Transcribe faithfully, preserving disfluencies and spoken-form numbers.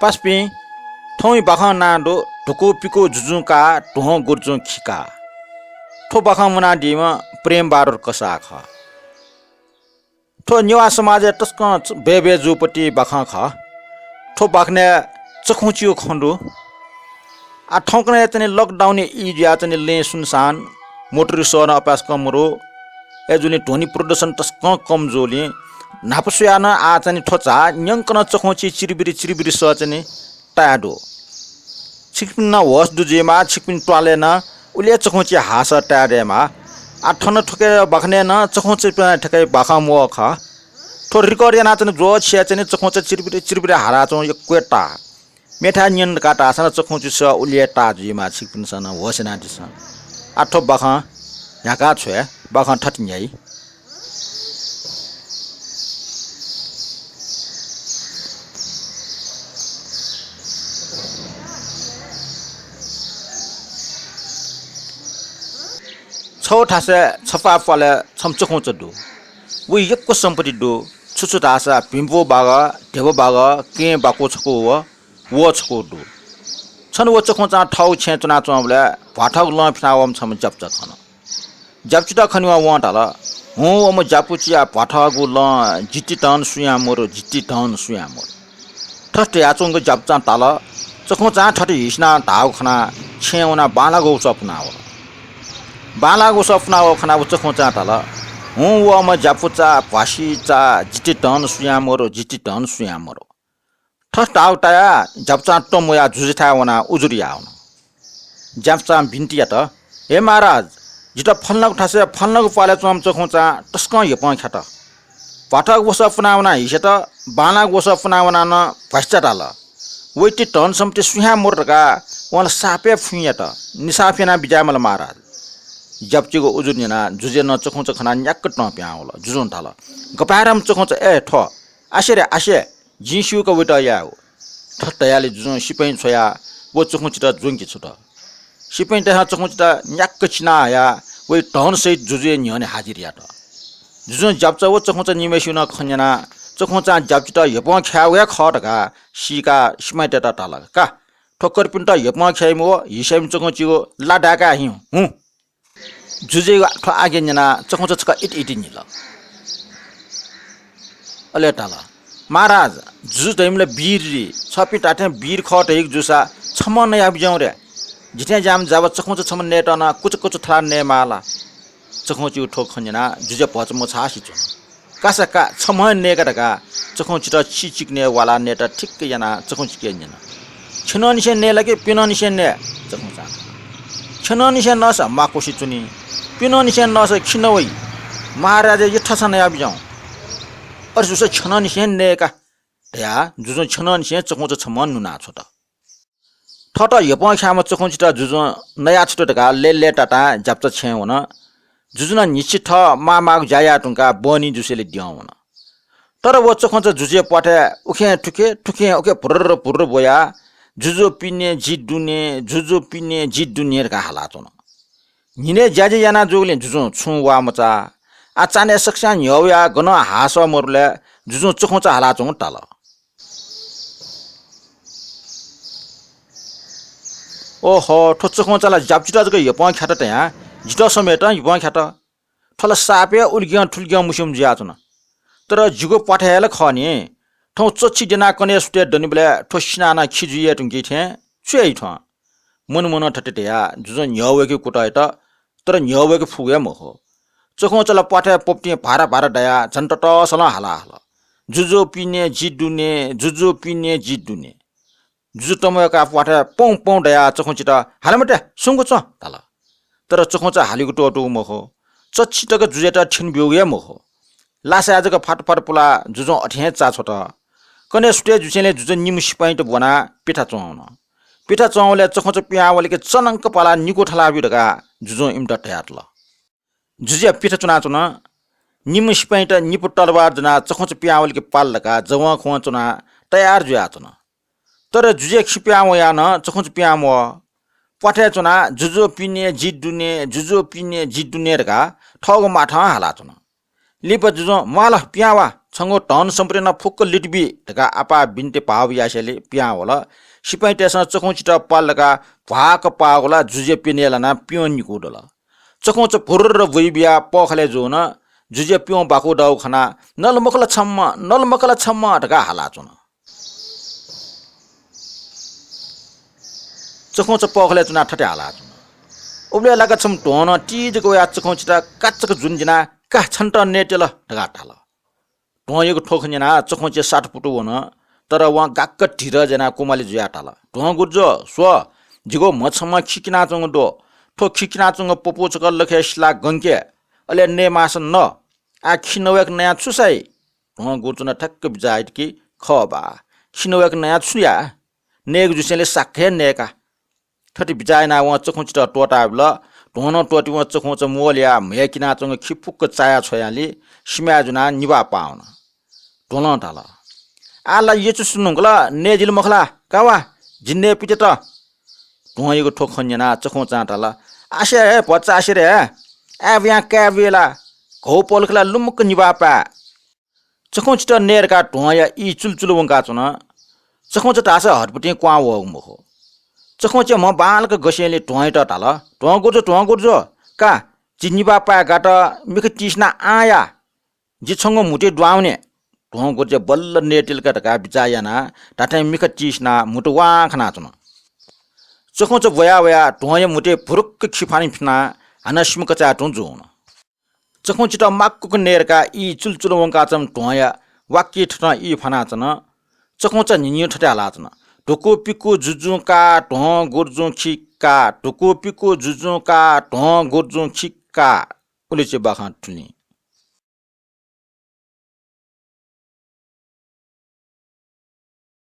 पासापिं, थौंया बाखं नां दु धुकू पिकू जुजुं काः, ध्वं गुर्जुं खिकाः। थ्व बाखं मुनादीम्ह प्रेम बहादुर कसाः खः। थ्व नेवाः समाजय् तसकं बय्बय् जूपति बाखं खः। थ्व बाखनय् चखुंचिया खँ दु। आ, थौंकन्हय् चाहिँ नि lockdown ई जुयाः चाहिँ नि लँय् सुनसान, मोटरी सः नं अपाय्सकं मरु। अय्जूगुलिं ध्वनि प्रदूषण तसकं कम जूगुलिं न्हापा स्वयाः नं आ चाहिँ नि थ्व झा न्यंकनं चखुंची चिरिबिरि चिरिबिरि सः चाहिँ नि ताये दु। छिकपिं नं होश दु जुइमाः, छिकपिं त्वालय् नं उलि हे चखुंची हाःसः ताये दयेमाः। आ, थन थुके बाखनय् नं चखुंची थुके बाखं म्वः खः। थ्व record यानाः चाहिँ नि ज्वःछिया चाहिँ नि चखुंचा चिरबिरे चिरबिरे हालाच्वं यक्व हे ताः। मेथाय् न्यन धकाः धाःसा नं चखुंची सः उलि हे ताः जुइमाः, छिकपिन्सं नं होश यानादिसँ। आ, थ्व बाखं न्ह्याकाः छ्वये, बाखं थथे न्ह्याइ। छगू थासय् छपाः प्वालय् छम्ह चखुंचा दु। वइ यक्व सम्पत्ति दु। छु छु धाःसा भिंपु बागः, ध्यबा बागः, केहेँ बाकु छकू व, व छकू दु। छन्हु व चखुंचां थःगु छेँय् च्वनाच्वंबलय् भ्वाथःगु लं फिनावःम्ह छम्ह ज्यापुचा खन। ज्यापुचात खनेवं वं धाल, "हुँ, व अम्म ज्यापुचाया भ्वाथःगु लं जिति धन सुयां मरु, जिति धन सुयां मरु।" थथे धयाच्वंगु ज्यापुचां धाल, चखुंचां थथे हिसिनाः धाःगु खनाः छेँय् वनाः बांलाःगु वसः पुनावल। बांलाःगु वसः पुनावःगु खनाः व चखुंचां धाल, "हुँ, व अम्म ज्यापुचा, भ्वासिचा, जिति धन सुयां मरु, जिति धन सुयां मरु।" थथे धाःगु तायाः ज्यापुचां त्वं वयाः जुजुयाथाय् वनाः उजुर याः वन। ज्यापुचां बिन्ति यात, "हे महाराज, जितः फलानागु थासय् फलानागु प्वालय् च्वंम्ह चखुंचां तसकं हेपं ख्यात। भ्वाथःगु वसः पुनावनाः हिस्यात, बांलाःगु वसः पुनावनाः नं भ्वासिचा धाल। वइति धन सम्पत्ति सुयां मरु धकाः वं ला साप हे फुइँ यात, निसाफ यानाः बिज्यायेमाल महाराज।" ज्यापुचायागु उजुर न्यनाः जुजुया नं चखुंचा खनाः न्याक्क तं पिहां वल। जुजुं धाल, "गपाय्‌धंम्ह चखुंचा, ए थ्व, आसे रे, आसे।" जिं स्यूक वइत यायेगु। थथे धयाले जुजुं सिपाइँ छ्वयाः व चखुंचित ज्वंके छुत। सिपाइँतय्सं चखुंचित न्याक्क चिना हयाः वइ धन सहित जुजुया न्ह्यःने हाजिर यात। जुजुं ज्यापुचा व चखुंचा निम्हय्सिगु नं खँ न्यनाः चखुंचां ज्यापुचात हेपं ख्याःगु हे खः धकाः सीकाः सिपाइँतय्त धाल, "का, थ्व कर्पिन्त हेपं ख्याइम्ह व हिस्याइम्ह चखुंचिगु ला दाय्‌काः हिँ हुँ।" जुजुया थ्व आज्ञा न्यनाः चखुंचा छकः इति इति न्हिल। अले धाल, "महाराज, जुजु धइम्ह ला वीर रे, छपिं धात्थें वीर खः धइगु जूसा छम्हं नयाबिज्याहुँ रे। जिथें ज्याःम्ह जाबा चखुंचा छम्ह नयेत नं कुचकुच थलाः नयेमाः ला?" चखुंचिया थ्व खँ न्यनाः जुजुया भचा मछाःसे च्वन। "कासा का, छम्हं नयेका" धकाः चखुंचित चिचिक नयेवालाः नयेत ठिक्क यानाः चखुंचिके न्यन। "छेनंनिसें नये ला कि प्यनंनिसें नये?" चखुंचां धाल। "छेनंनिसें नःसा म्वाकुसे च्वनी, प्यनंनिसें नःसा खिं नवइ। महाराजया यथासां नयाबिज्याहुँ। अथे जूसा छेनंनिसें नयेका" धयाः जुजुं छेनंनिसें चखुंचा छम्हं नुना छ्वत। थःत हेपं ख्याःम्ह चखुंचित जुजुं नया छ्वत धकाः लय्‌लय्‌तातां ज्यापुचा छेँय् वन। जुजुं नं न्हिच्छि थः माःमाःगु ज्या याये धुंकाः बहनी जुसेंलि द्यं वन। तर व चखुंचा जुजुया प्वाथय् उखें थुखे, थुखें उखे भुर्र भुर्र ब्वयाः, "जुजु पिने जि दुने, जुजु पिने जि दुने" धकाः हालाच्वन। न्हिनय् ज्याझ्याः याना जूगुलिं जुजुं छुं वाः मचाः। आः चान्हय् सकस्यां न्ह्यः वयाः गनं हाःसः मरुलय् जुजुं चखुंचा हालाच्वंगु ताल। "ओहो, थ्व चखुंचा ला ज्यापुचात जक हेपं ख्यात तयां जितः समेतं हेपं ख्यात। थ्व ला साप हे उलिग्यं थुलिग्यं मुस्युम्ह जुयाच्वन। तर जिगु प्वाथय् हे ला खः नि। थौं चच्छि द्यनाः कन्हय् सुथय् दनिबलय् थ्व सिनाः नं खि जुइ हे धुंकी थें छु याइ थ्वं?" मन मनं थथे धयाः जुजुं न्ह्यः वय्‌के कुतः यात, तर न्ह्यः वय्‌के फुगु हे मखु। चखुंचा ला प्वाथय् प्वपतिं भारा भारा दयाः झन ततःसलं हाला हल, "जुजु पिने जि दुने, जुजु पिने जि दुने।" जुजु तंम्वय्‌काः प्वाथय् पौं पौं दयाः चखुंचित "हाले मते, सुंक च्वँ" धाल। तर चखुंचा हालेगु त्वःतूगु मखु। चच्छि तक जुजुयात थ्यने ब्यूगु हे मखु। लासाय् जक फात फात पुलाः जुजुं अथे हे चा छ्वत। कन्हय् सुथय् जुसेंलि जुजुं निम्ह सिपाइँत ब्वनाः प्यथाय् च्वं वन। प्यथाय् च्वंबलय् चखुंचा पिहां वल कि चनंक पालाः निकू थलाब्यु धकाः जुजुं इमित धयातल। जुजुया प्यथाय् च्वनाच्वन। निम्ह सिपाइँत निपु तरवार ज्वनाः चखुंचा पिहां वल कि पाल धकाः जवंखवं च्वनाः तयार जुयाच्वन। तर जुजुया खि पिहां वयाः नं चखुंचा पिहां म्वः। प्वाथय् च्वनाः "जुजु पिने जि दुने, जुजु पिने जि दुने" धकाः थःगु माथं हालाच्वन। लिपा जुजुं "म्वाः ला, पिहां वा, छंगु धन सम्पत्ति नं फुक्क लित बी धकाः आपाः बिन्ति भाव यासेंलि पिहां वल। सिपाइँतय्‌सं चखुंचित प्वाल धकाः भ्वाक पाःगु ला जुजुया प्यनेय् लानाः प्यं निकू दल। चखुंचा भुर्र बुइ बियाः पःखालय् जून। जुजुया प्यं बाकु दःगु खनाः नल मखु ला छम्ह, नल मखु ला छम्ह धकाः हालाच्वन। चखुंचा पःखालय् च्वनाः थथे हालाच्वन। उबलय् लाक्क छम्ह ध्वंनं ति जक वयाः चखुंचित काचक जुन जिनाः का छन्त नयेत्यल धकाः धाल। ध्वंयागु थ्व खँ न्यनाः चखुंचा सातपुतु वन। तर वं गाक्क धिरज यानाः कुमाली जुयाः धाल, ध्वं गुर्जु, स्व, जिगु म्ह छम्ह खि किनाच्वंगु दु। थ्व खि किनाच्वंगु पपू छकः लखय् सिलाः गंके, अले नये माःसा न। आः खि नवय्क नयाः छु साइ? ध्वं गुर्जुं नं ठ्याक्क बिचाः यात कि खः बा, खि नवय्क नयाः छु याये? नयेगु जुसेंलि साक्क हे नयेका। थथे बिचाः यानाः वं चखुंचित त्वःताबिल। ध्वं नं त्वःतिवं चखुंचा मोलयाः म्हय् किनाच्वंगु खि फुक्क चाया छ्वयालि सिमाय् जुनाः निभाः पाः वन। ध्वलं धाल, आः ला यचुसे धुंकल, नये जिल मखु ला? का वा, जि नये पित्यात। ध्वंयागु थ्व खँ न्यनाः चखुंचां धाल, आसे हे भचा आसे रे, आय् बुयां काय् बुये ला? घौ पलख ला लुमक्क निभाः पाये। चखुंचित नये धकाः ध्वंया ई चुलचुल वंकाच्वन। चखुंचा धाःसा हतपतिं क्वहां वःगु मखु। चखुंचा म्ह बांलाक गसेंलि ध्वंयात धाल, ध्वं गुर्जु, ध्वं गुर्जु, का, जि निभाः पाये गात, मिखा तिसिनाः आं या। जि छंगु म्हुतुइ दुहां वने। ध्वं गुर्जुं बल्ल नयेतिल का धकाः बिचाः यानाः धात्थें मिखा तिसिनाः म्हुतु वां खनाच्वन। चखुंचा ब्वया वयाः ध्वंया म्हुतुइ भुरुक्क खि फाना फ्यनाः हानं सिमा कचाय् तुं जूवन। चखुंचित माक्वक नये धकाः ई चुलचुल वंकाच्वंम्ह ध्वंया वाक्य थथं ई फानाच्वन। चखुंचा न्हिन्हिं थथे हालाच्वन, धुकु पिकु जुजुं का, ध्वं गुर्जुं खि का, धुकु पिकु जुजुं का, ध्वं गुर्जुं खि का। उलिचे बाखं थुलिं।